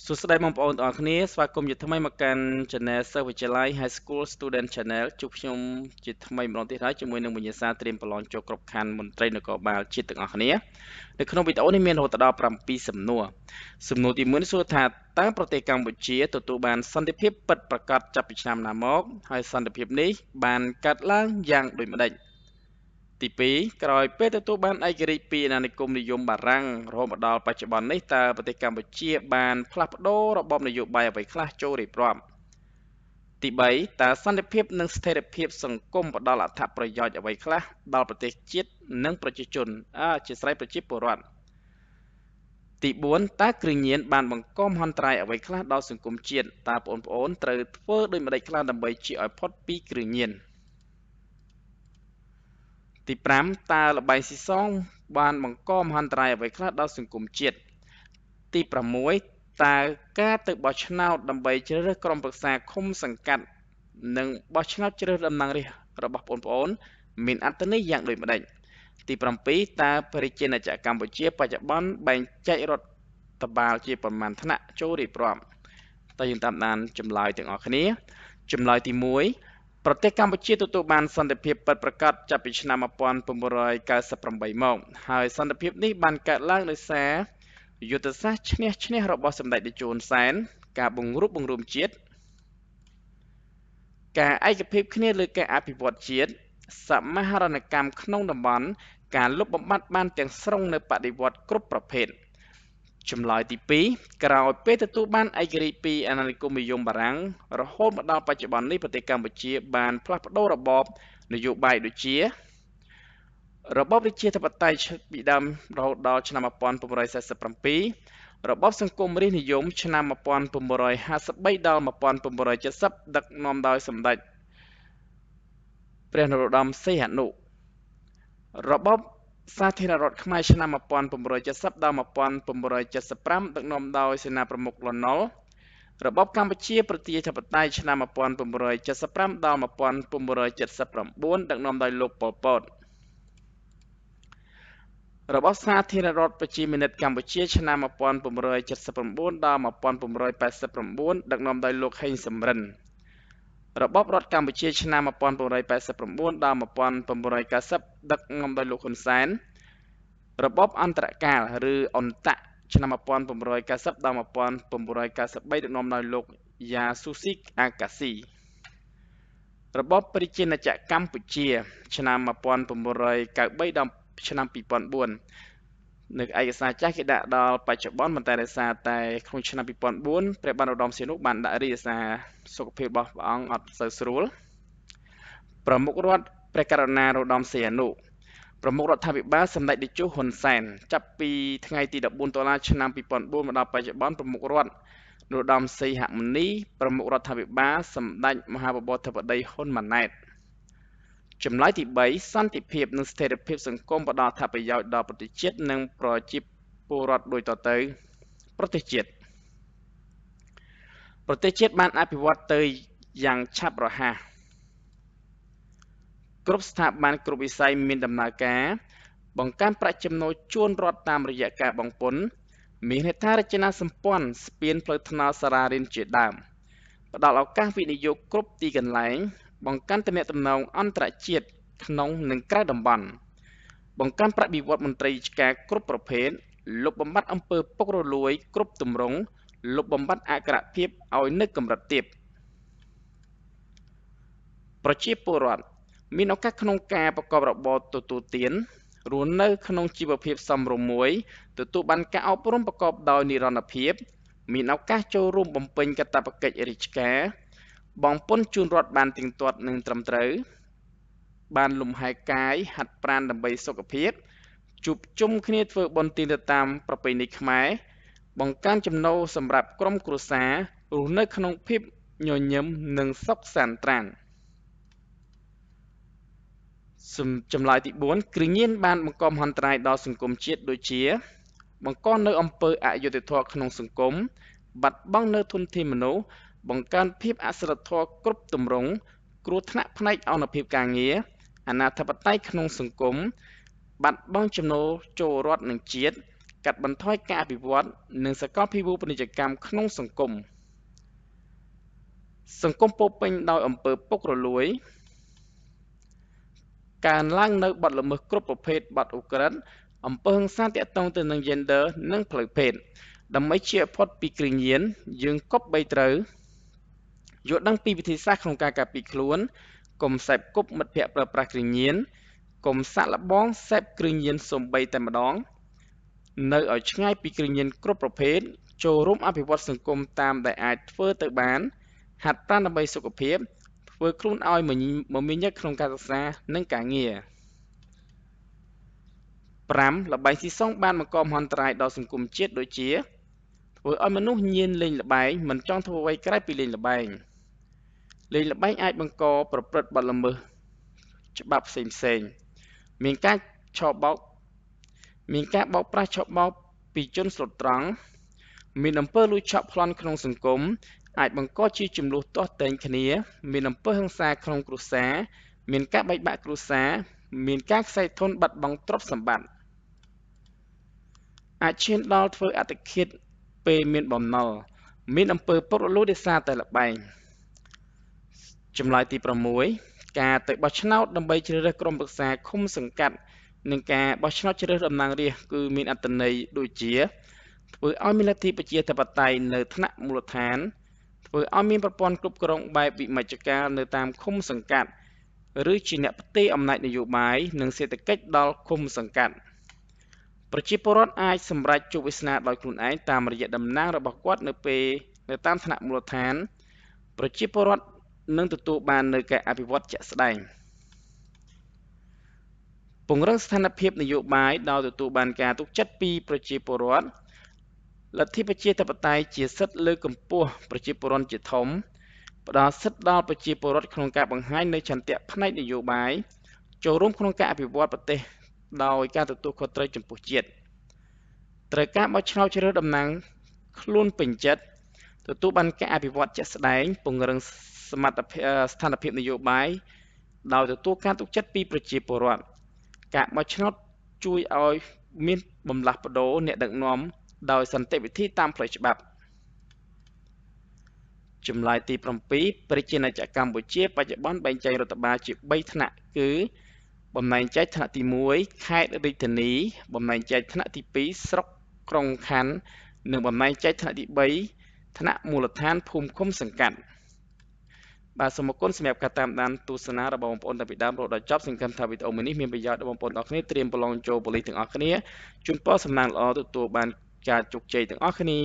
សួស្តីបងប្អូនទាំងអស់គ្នាស្វាគមន៍ជាថ្មីមកកាន់ Channel សិស្សវិទ្យាល័យ High School Student Channel ជួបខ្ញុំជាថ្មីម្ដងទៀតហើយជាមួយនឹងវិញ្ញាសាត្រៀមប្រឡងចូលក្របខ័ណ្ឌមន្ត្រីនគរបាលជាតិទាំងអស់គ្នានៅក្នុងវីដេអូនេះមានរហូតដល់7សំណួរសំណួរទី1សួរថាតើប្រទេសកម្ពុជាទទួលបានសន្តិភាពពិតប្រាកដចាប់ពីឆ្នាំណាមកហើយសន្តិភាពនេះបានកើតឡើងយ៉ាងដូចម្តេចទី2ក្រោយពេលទទួលបានឯករាជ្យពីអាណានិគមនិយមបារាំងរហូតមកដល់បច្ចុប្បន្ននេះតើប្រទេសកម្ពុជាបានផ្លាស់ប្ដូររបបនយោបាយអ្វីខ្លះចូលរៀបរាប់ទី3តើសន្តិភាពនិងស្ថិរភាពសង្គមផ្ដល់អត្ថប្រយោជន៍អ្វីខ្លះដល់ប្រទេសជាតិនិងប្រជាជនជាស្រ័យប្រជាពលរដ្ឋទី4តើគ្រឿងញៀនបានបង្កមហន្តរាយអ្វីខ្លះដល់សង្គមជាតិតើបងប្អូនត្រូវធ្វើដូចម្តេចខ្លះដើម្បីជៀសឲ្យផុតពីគ្រឿងញៀនទី5តើល្បែងស៊ីសងបានបង្កមហន្តរាយអ្វីខ្លះដល់សង្គមជាតិទី6តើការទៅបោះឆ្នោតដើម្បីជ្រើសរើសក្រុមប្រឹក្សាឃុំសង្កាត់និងបោះឆ្នោតជ្រើសរើសតំណាងរាស្ត្ររបស់បងប្អូនមានអត្ថន័យយ៉ាងដូចម្តេចទី7តើប្រជាណាចក្រកម្ពុជាបច្ចុប្បន្នបែងចែករដ្ឋបាលជាប្រមាណថ្នាក់ចូលរៀបរាប់តើយើងតាមដានចម្លើយទាំងអស់គ្នាចម្លើយទី1ប្រទេសកម្ពុជាទទួលបានសន្តិភាពពិតប្រាកដចាប់ពីឆ្នាំ1998មកហើយសន្តិភាពនេះបានកើតឡើងដោយសារយុទ្ធសាស្ត្រឈ្នះឈ្នះរបស់សម្ដេចតេជោហ៊ុនសែនការបង្រួបបង្រួមជាតិការឯកភាពគ្នាលើការអភិវឌ្ឍជាតិសមាហរណកម្មក្នុងតំបន់ការលុបបំបាត់បានទាំងស្រុងនៅបដិវត្តន៍គ្រប់ប្រភេទចម្លើយទី2ក្រោយពេលទទួលបានឯករាជ្យពីអាណានិគមនិយមបារាំងរហូតមកដល់បច្ចុប្បន្ននេះប្រទេសកម្ពុជាបានផ្លាស់ប្ដូររបបនយោបាយដូចជារបបប្រជាធិបតេយ្យពីដើមរហូតដល់ឆ្នាំ1947របបសង្គមរាស្ត្រនិយមឆ្នាំ1953ដល់1970ដឹកនាំដោយសម្ដេចព្រះនរោត្តមសីហនុរបបសាធារណរដ្ឋខ្មែរឆ្នាំ1970ដល់1975ដឹកនាំដោយសេនាប្រមុខលន់នល់របបកម្ពុជាប្រជាធិបតេយ្យឆ្នាំ1975ដល់1979ដឹកនាំដោយលោកប៉ុលពតរបបសាធារណរដ្ឋប្រជាមានិតកម្ពុជាឆ្នាំ1979ដល់1989ដឹកនាំដោយលោកហេងសំរិនរបបរដ្ឋកម្ពុជាឆ្នាំ1989ដល់1990ដឹកនាំដោយលោកហ៊ុនសែនរបបអន្តរកាលឬអន្តៈឆ្នាំ1990ដល់1993ដឹកនាំដោយលោកយ៉ាស៊ូស៊ីអាកាស៊ីរបបប្រជាណាចក្រកម្ពុជាឆ្នាំ1993ដល់ឆ្នាំ2004នៅឯកសារចាស់គេដាក់ដល់បច្ចុប្បន្នប៉ុន្តែដោយសារតែក្នុងឆ្នាំ2004ព្រះបាទនរោត្តមសីហនុបានដាក់រាជសារសុខភាពរបស់ព្រះអង្គអត់សូវស្រួលប្រមុខរដ្ឋព្រះករុណានរោត្តមសីហនុប្រមុខរដ្ឋាភិបាលសម្ដេចតេជោហ៊ុនសែនចាប់ពីថ្ងៃទី14តុលាឆ្នាំ2004មកដល់បច្ចុប្បន្នប្រមុខរដ្ឋនរោត្តមសីហមុនីប្រមុខរដ្ឋាភិបាលសម្ដេចមហាបវរធិបតីហ៊ុនម៉ាណែតចម្លើយទី3សន្តិភាពនិងស្ថិរភាពសង្គមផ្ដល់អត្ថប្រយោជន៍ដល់ប្រទេសជាតិនិងប្រជាពលរដ្ឋដូចតទៅប្រទេសជាតិបានអភិវឌ្ឍទៅយ៉ាងឆាប់រហ័សគ្រប់ស្ថាប័នគ្រប់វិស័យមានដំណើរការបង្កើនប្រាក់ចំណូលជូនរដ្ឋតាមរយៈការបង់ពន្ធមានហេដ្ឋារចនាសម្ព័ន្ធស្ពានផ្លូវថ្នល់សាលារៀនជាដើមផ្ដល់ឱកាសវិនិយោគគ្រប់ទីកន្លែងបង្កើនទំនាក់ទំនងអន្តរជាតិក្នុងនិងក្រៅតំបន់បង្កើនប្រាក់បៀវត្សមន្ត្រីរាជការគ្រប់ប្រភេទលុបបំបាត់អំពើពុករលួយគ្រប់ទម្រង់លុបបំបាត់អក្រិយភាពឲ្យនៅកម្រិតទាបប្រជាពលរដ្ឋមានឱកាសក្នុងការប្រកបរបរទទួលទានរស់នៅក្នុងជីវភាពសមរម្យមួយទទួលបានការអប់រំប្រកបដោយនិរន្តរភាពមានឱកាសចូលរួមបំពេញកាតព្វកិច្ចរាជការបង់ពន្ធជូនរដ្ឋបានទៀងទាត់និងត្រឹមត្រូវបានលំហែកាយហាត់ប្រាណដើម្បីសុខភាពជួបជុំគ្នាធ្វើបុណ្យទានទៅតាមប្រពៃណីខ្មែរបង្កើនចំណូលសម្រាប់ក្រុមគ្រួសាររស់នៅក្នុងភាពញញឹមនិងសុខសាន្តត្រានចម្លើយទី4គ្រឿងញៀនបានបង្កមហន្តរាយដល់សង្គមជាតិដូចជាបង្កនៅអំពើអយុត្តិធម៌ក្នុងសង្គមបាត់បង់នៅធនធានមនុស្សបង្កើនភាពអសីលធម៌គ្រប់ទម្រង់គ្រោះថ្នាក់ផ្នែកអង្គភាពការងារអនាធិបតេយ្យក្នុងសង្គមបាត់បង់ចំណូលចូលរដ្ឋនិងជាតិ កាត់បន្ថយការអភិវឌ្ឍនិងសកលភាវូបនីយកម្មក្នុងសង្គមសង្គមពោពេញដោយអំពើពុករលួយកើនឡើងនៅបទល្មើសគ្រប់ប្រភេទបទឧក្រិដ្ឋអំពើហិង្សាទាក់ទងទៅនឹង gender និងផ្លូវភេទដើម្បីជៀសផុតពីគ្រឿងញៀនយើងគប្បីត្រូវយល់ដឹងពីវិធីសាស្ត្រក្នុងការការពារខ្លួនកុំសេពគប់មិត្តភ័ក្តិប្រើប្រាស់គ្រឿងញៀនកុំសាកល្បងសេពគ្រឿងញៀនសូម្បីតែម្ដងនៅឲ្យឆ្ងាយពីគ្រឿងញៀនគ្រប់ប្រភេទចូលរួមអភិវឌ្ឍសង្គមតាមដែលអាចធ្វើទៅបានហាត់ប្រាណដើម្បីសុខភាពធ្វើខ្លួនឲ្យមមាញឹកក្នុងការសិក្សានិងការងារ5ល្បែងស៊ីសងបានបង្កមហន្តរាយដល់សង្គមជាតិដូចជាធ្វើឲ្យមនុស្សញៀនលេងល្បែងមិនចង់ធ្វើអ្វីក្រៅពីលេងល្បែងលេងល្បែងអាចបង្កប្រព្រឹត្តបទល្មើសច្បាប់ផ្សេងៗមានការឆបោកមានការបោកប្រាស់ឆបោកពីជនស្លូតត្រង់មានអំពើលួចឆក់ប្លន់ក្នុងសង្គមអាចបង្កជាចំនួនទាស់ទែងគ្នាមានអំពើហិង្សាក្នុងគ្រួសារមានការបែកបាក់គ្រួសារមានការខ្សែធនបាត់បង់ទ្រព្យសម្បត្តិអាចឈានដល់ធ្វើអត្តឃាតពេលមានបំណុលមានអំពើពុករលួយដោយសារតែល្បែងចម្លើយទី6ការទៅបោះឆ្នោតដើម្បីជ្រើសរើសក្រុមប្រឹក្សាឃុំសង្កាត់និងការបោះឆ្នោតជ្រើសរើសតំណាងរាស្ត្រគឺមានអត្ថន័យដូចជាធ្វើឲ្យមានលទ្ធិប្រជាធិបតេយ្យនៅថ្នាក់មូលដ្ឋានធ្វើឲ្យមានប្រព័ន្ធគ្រប់គ្រងបែបវិមជ្ឈការនៅតាមឃុំសង្កាត់ឬជាអ្នកផ្ទេរអំណាចនយោបាយនិងសេដ្ឋកិច្ចដល់ឃុំសង្កាត់ប្រជាពលរដ្ឋអាចសម្រេចជោគវាសនាដោយខ្លួនឯងតាមរយៈតំណាងរបស់គាត់នៅពេលនៅតាមថ្នាក់មូលដ្ឋានប្រជាពលរដ្ឋនឹងទទួលបាននូវការអភិវឌ្ឍជាក់ស្ដែងពង្រឹងស្ថានភាពនយោបាយដោយទទួលបានការទុកចិត្តពីប្រជាពលរដ្ឋលទ្ធិប្រជាធិបតេយ្យជាសិទ្ធិលើកកម្ពស់ប្រជាពលរដ្ឋជាធំផ្ដល់សិទ្ធិដល់ប្រជាពលរដ្ឋក្នុងការបង្ហាញនូវឆន្ទៈផ្នែកនយោបាយចូលរួមក្នុងការអភិវឌ្ឍប្រទេសដោយការទទួលខុសត្រូវចំពោះជាតិត្រូវការបោះឆ្នោតជ្រើសរើសតំណាងខ្លួនពេញចិត្តទទួលបានការអភិវឌ្ឍជាក់ស្ដែងពង្រឹងសមត្ថភាពស្ថានភាពនយោបាយដោយទទួលការទុកចិត្តពីប្រជាពលរដ្ឋការបោះឆ្នោតជួយឲ្យមានបំលាស់ប្ដូរអ្នកដឹកនាំដោយសន្តិវិធីតាមផ្លូវច្បាប់ចម្លើយទី7ប្រជាណាចក្រកម្ពុជាបច្ចុប្បន្នបែងចែករដ្ឋបាលជា3ថ្នាក់គឺបំណែកចែកថ្នាក់ទី1ខេត្តរាជធានីបំណែកចែកថ្នាក់ទី2ស្រុកក្រុងខណ្ឌនិងបំណែកចែកថ្នាក់ទី3ថ្នាក់មូលដ្ឋានភូមិឃុំសង្កាត់បាទសូមអរគុណសម្រាប់ការតាមដានទស្សនារបស់បងប្អូនតាំងពីដើមរហូតដល់ចប់សង្ឃឹមថាវីដេអូមួយនេះមានប្រយោជន៍ដល់បងប្អូនទាំងអស់គ្នាត្រៀមប្រឡងចូលប៉ូលីសទាំងអស់គ្នាជូនពរសំណាងល្អទទួលបានការជោគជ័យទាំងអស់គ្នា